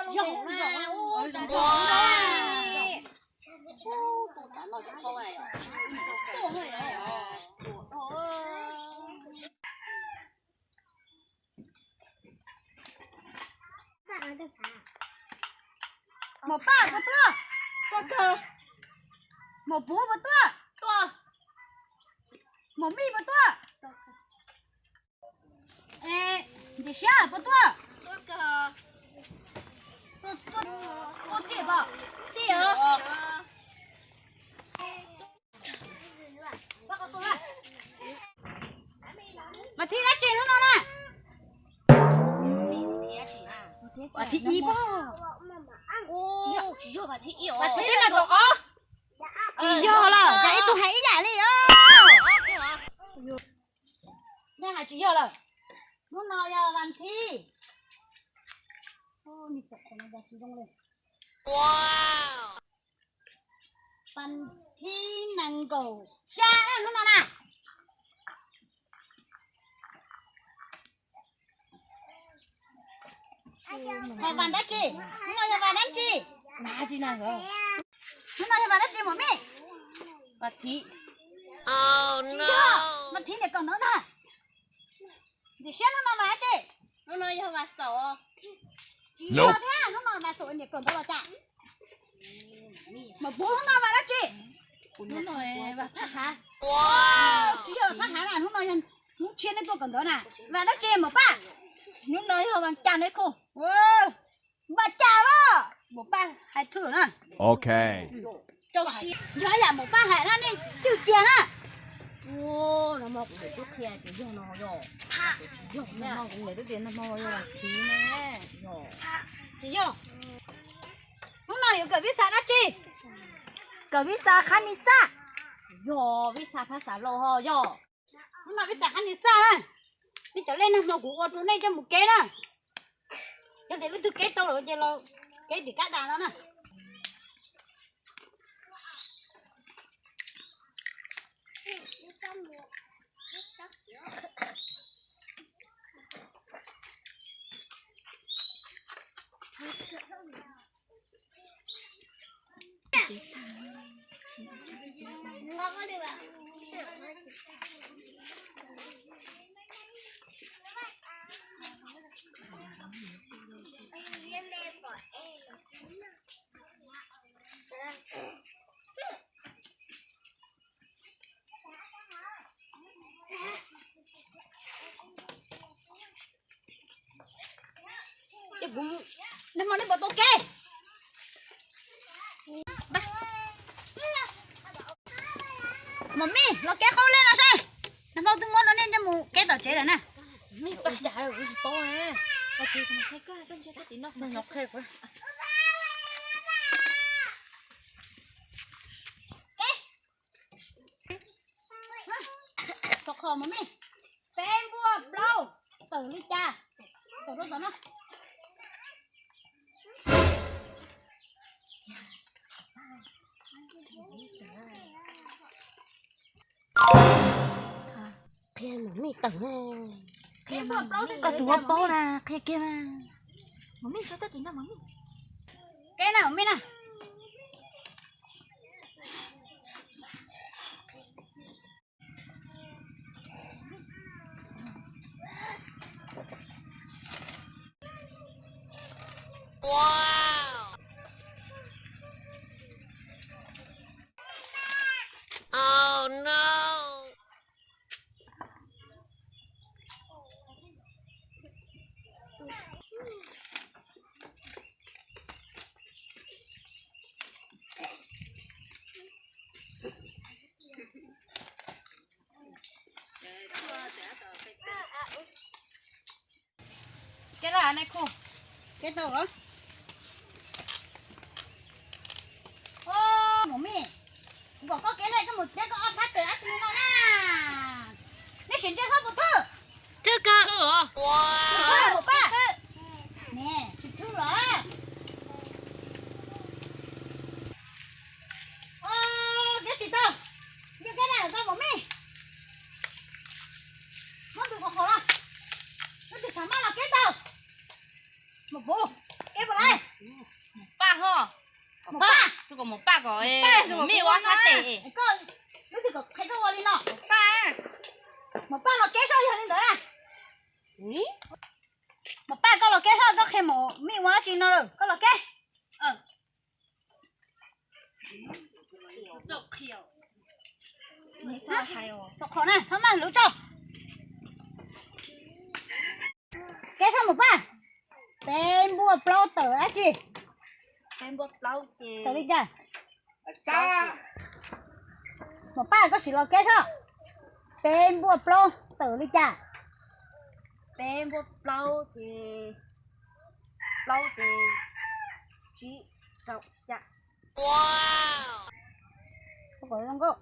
Maum Paj puas tuaj? Tuaj kawg. Maum Puv puas tuaj? Tuaj. Maum Mij puas tuaj? Ntxim Siab puas tuaj? Tuaj txhij pom txhij os. Mas thib dab tsi hnub no na? Mas thib ib pob. Mas thib na kaum ob. Tsis yog lawm, cas ib tug hais ib yam li os. Nej hais tsis yog lawm. Hnub no yog vas thib. Vas thib nees nkaum xya hnub no na. Hais vas dab tsi? Hnub no yog vas dab tsi? Hnub no yog vas dab tsi Maum Mij? Vas thib. Tsis yog, vas thib niam kawm ntawv ntag. Ntxim Siab hnub no vas dab tsi? Hnub no yog vas xaum. Tsis yog thiab, hnub no vas xaum niam kawm ntawv los cas? Maum Puv hnub no vas dab tsi? Hnub no vas phab hav. Tsis yog vas phab hav na, hnub no yog hnub tshiab nej tuaj kawm ntawv na. Vas dab tsi Maum Paj? Hnub no yog vas cas ne khu? Vas cas los Maum Paj hais thwm na. Ok. Yog ib yam Maum Paj hais na nej cwj cia na. Nag hmo kuv twb qhia tias yog no yog. Nag hmo kuv twb tias nag hmo yog vas thib ne. Tsis yog. Hnub no yuav kawm vib xa dab tsi? Kawm vib xa khab ni xaj. Yog vib xa phab xav laus ho yog. Hnub no vib xa khab ni xaj na. Nej cov lej nag hmo kuv ua rau nej coj mus keb na. Yog tias leej twg keb tau lawm ces los keb tim kab das no na. Ces kuv, nag hmo nej puas tau keb? Maum Mij los keb qhaub lej no saib. Nag hmo twb muab rau nej coj mus keb tom tsev lawm na. Txhos qhov Maum Mij, peb npuaj plaub tawm li cas, tawm rau tom no. Qhia Maum Mij tawm na. Koj tus ua paub na, qhia kiag mas. Maum Mij tso tawm tim no Maum Mij. Keb na Maum Mij na. Keb lawm ne khu. Keb tau los? Maum Mij, kuv kom koj keb lawm, koj mus keb koj ob sab tes dab tsi li no na. Nej sim ntsia saib puas thwj. Thwj kawg. Thwj Maum Paj. Ne, tsis thwj los. Keb tsis tau. Yog keb na tau Maum Mij. Muab tus qhov qhov los. Muab tus xav maj los keb tau. Maum Puv, keb Kom Maum Paj kom Maum Mij ua sab tes. Koj, lub twg kom qhia koj ua li no. Maum Paj, Maum Paj los keb soj yog li ntawd na. Maum Paj koj los keb soj, koj qhia Maum Mij ua dab tsi no lawm, koj los keb. Txhob qhov na, txhob maj lub tso. Keb soj Maum Paj. Peb npuaj plaub tawm dab tsi? Tawm li cas? Maum Paj koj sim los keb soj. Peb npuaj plaub tawm li cas? Peb npuaj plaub ces, plaub ces tsib rau xya. Kom zoo nkauj.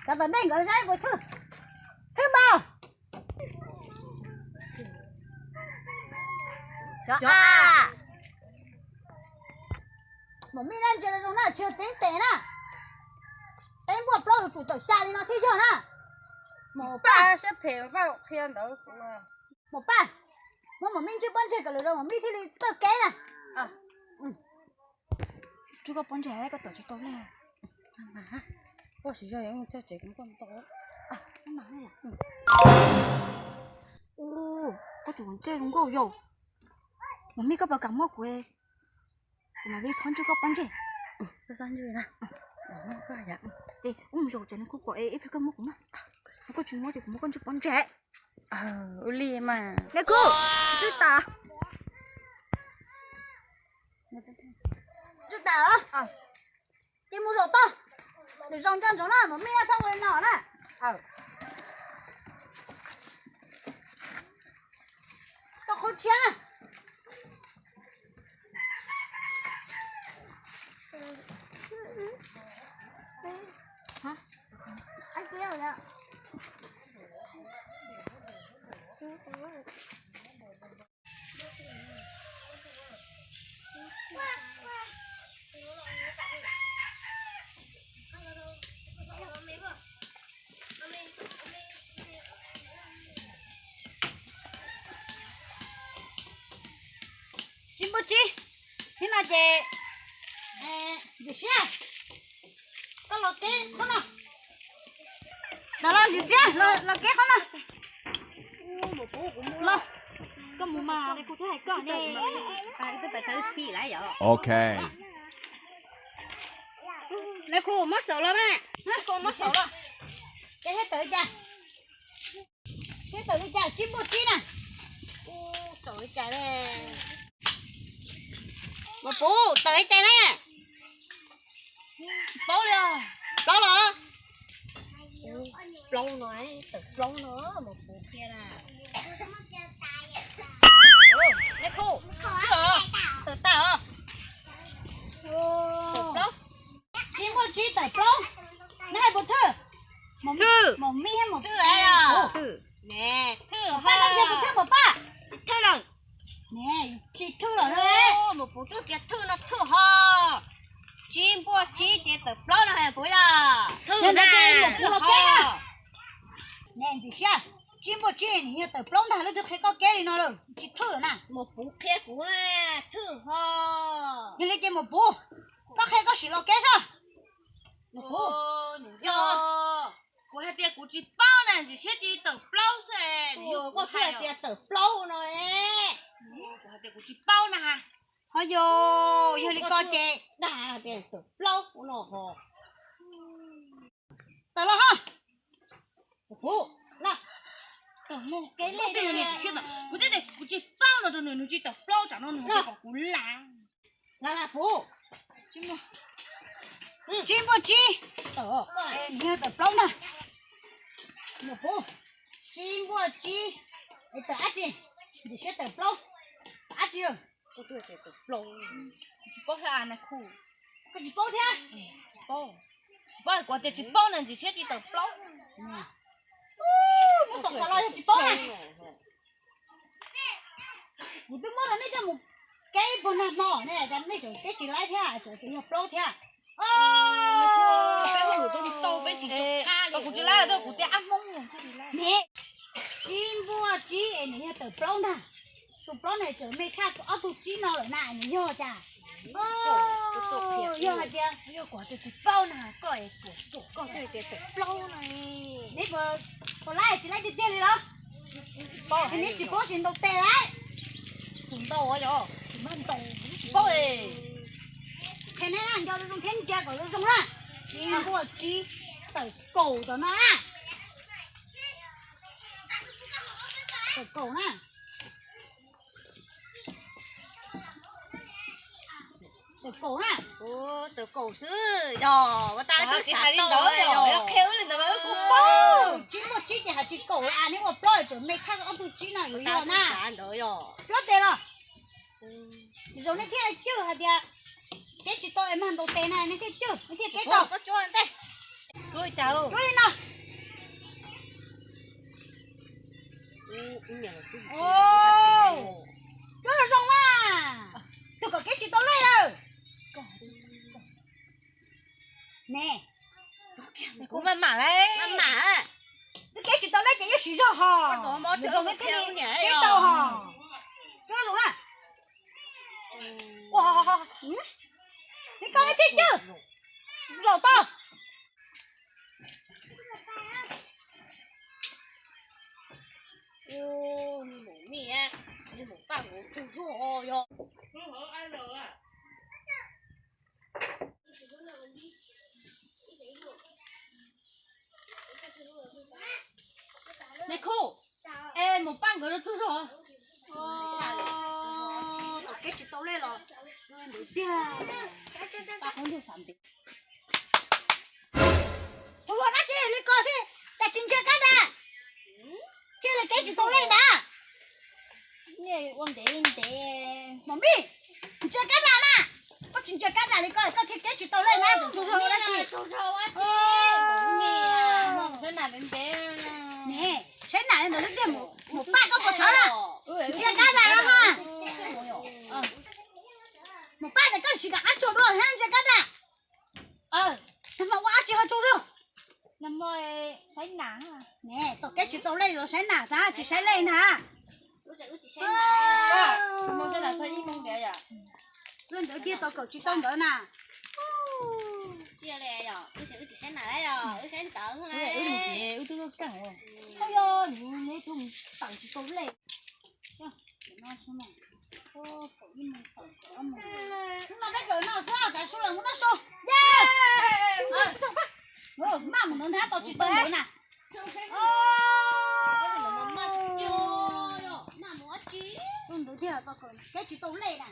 Cov tom ntej nkawd saib puas thwj. Thwj npaum. Xyov a. Maum Mij na, ntsia zoo na, tsis yog teeb tes na. Peb npuaj plaub yuav tsum tawm xya li no thiaj yog na. Maum Paj siab phem, Paj qhia ntawd. Maum Paj, muab Maum Mij ntswj pob ntseg kom lwm zaus Maum Mij thiaj li txawj keb na. Ntswj koj pob ntseg koj tawm tsis tau na. Koj siv zog txog tsev kuv muab koj ntau. Koj tsum ntsej zoo nkauj yau. Maum Mij koj puas kam muab kuv, kuv mam li txhob ntswj koj pob ntseg. Ces ub mus zaum tsev no kuj pom ib pliag koj muab kuv na. Koj tsis muab ces kuv muab koj ntswj pob ntseg. Ua li mas. Neb kuj ntswj tas. Ntswj tas los? Cia mus zaum toj. Lwm zaus nco ntsoov na, Maum Mij na, txhob ua li no na. Tau qhov tshiab na. Tsib npuaj tsib, hnub no ces, ntxim siab, koj los keb qhov no. Los los ntxim siab, los keb qhov no. Los, koj mus mas kuv twb hais koj ne. Ok. Lawv kuj muab saum los mas, kuj muab saum los. Ces thiaj tawm li cas? Thiaj tawm li cas? Tsib npuaj tsib na. Tawm li cas ne? Maum Puv, tawm li cas na? Tsis paub li os. Plaub los? Plaub no, tawm plaub no, Maum Puv qhia na. Neb khu, tawm tag os. Tawm plaub. Tsib npuaj tsib tawm plaub. Neb hais puas thwj? Maum Mij thiab Maum Puv. Thwj. Paj, koj ntsia puas thwj Maum Paj? Tsis thwj lawm. Ne, tsis thwj lawm no. Maum Puv twb tias thwj no thwj ho. Tsib npuaj tsib ces tawm plaub no hais puas yog? Thwj na, Maum Puv los keb na. Ne, ntxim siab, tsib npuaj tsib nws yog tawm plaub ntag, leej twg qhia koj keb li no lawm, tsis thwj lawm na. Maum Puv qhia kuv na, thwj ho. Yog li ces Maum Puv, koj qhia koj sim los keb soj. Maum Puv, kuv hais tias kuv tsis paub na, ntxim siab ces tawm plaub xwb. Koj twb hais tias tawm plaub no. Kuv hais tias kuv tsis paub na. Ho yog, yog li ko ces dag tias tawm plaub no ho. Tawm los ho. Kuv, kuv twb tias kuv tsis paub no rau nws, nws tsis tawm plaub tsam no nws kom kuv lam. Lam lam Puv. Tsib npuaj tsib. Tawm, nws yog tawm plaub ntag. Puv, tsib npuaj tsib, es tawm dab tsi? Ntxim siab tawm plaub, tawm dab tsi? Tsis paub thiab. Koj tsis paub thiab? Paub, kuv tias tsis paub na, ntxim siab ces tawm plaub. Muab xaum qhov los yog tsis paub na. Kuv twb muab rau nej coj mus keb ib puag nag hmo ne, cas nej tseem keb tsis laib thiab, tseem tias yog plaub thiab. Kuv tsis laib, kuv tias ab hmoob. Tsib npuaj tsib es nws yog tawm plaub ntag. Tus plaub no tseem me tshaj ob tug tsib no lawm na, nws yog cas? Yog hais tias yog kuv tus tsis paub na, koj es kuv, koj tias tus plaub no, neb puas laib tsis laib tiag tiag li los? Neb tsis paub tsis ntaus tes lawm. Xus ntau yog tsis muaj ntau, tsis paub. Qhia neb na, nco zoo zoo thiab ntsia kom zoo zoo na. Nqua tsib, tawm kaum tom no na. Tawm kaum na. Tawm kaum na. Tawm kaum xwb yog ua tas twb xav tau li ntawd, yog qhia wb li ntawd mas wb kuj paub. Tsib muaj tsib ces hais tsis kaum li, neb ua plaub tseem me tshaj ob tug tsib no yuav yog na. Xav ntawd yog plaub tes los. Zoo nej thiaj cwj hais tias kev tsis tau es mag ntaus tes na, nej thiaj cwj, nej thiaj kev tau. Cuab li no. Cuab zoo zoo na. Tus kom kev tsis tau lej lawm. Ne, kuv maj mam lawm, maj mam. Twb kev tsis tau lej ces yuav siv zog hos. Zoo nej thiaj kev tau hos. Cuab zoo na. Ua, nej koj nej thiaj cwj. Zaum tau. Nej khu, es mus pab nkawd los tsaug zog. Tom kev tsis tau lej los ntawd tiag. Pab qub ntuj xav ntev. Tsaug zog dab tsi li ko thiab, cas tsis ntsia kab nrad, thiaj li kev tsis tau lej ntag. Ua ntev ntev mos mij, ntsia kab nrad na. Koj tsis ntsia kab nrad li ko koj thiaj kev tsis tau lej na, tsaug zog dab tsi. Ne, saib nam li ntawd xwb tiag, mus pab koj puas sawv na. Ntsia kab nrad na ha. Mus pab ces koj sim kam qab tsaug dua thiab ntsia kab nrad. Nag hmo ua dab tsi ho tsaug zog? Nag hmo saib nam. Ne, tom kev tsis tau lej los saib nam xav tsis saib lej ntag. Ua ntawd tiag tau kawm tsis tau ntawd na. Wb tsis saib nam, wb saib ntawd. Wb twb tuaj keej. Yog neb tub tawm tsis tau lej. Hnub no peb kawm no xwb, tav su los muab noj su. Maj mus ntawd nthab tau tsis tau ntawd na. Tus ntawd thiaj tau kawm kev tsis tau lej na.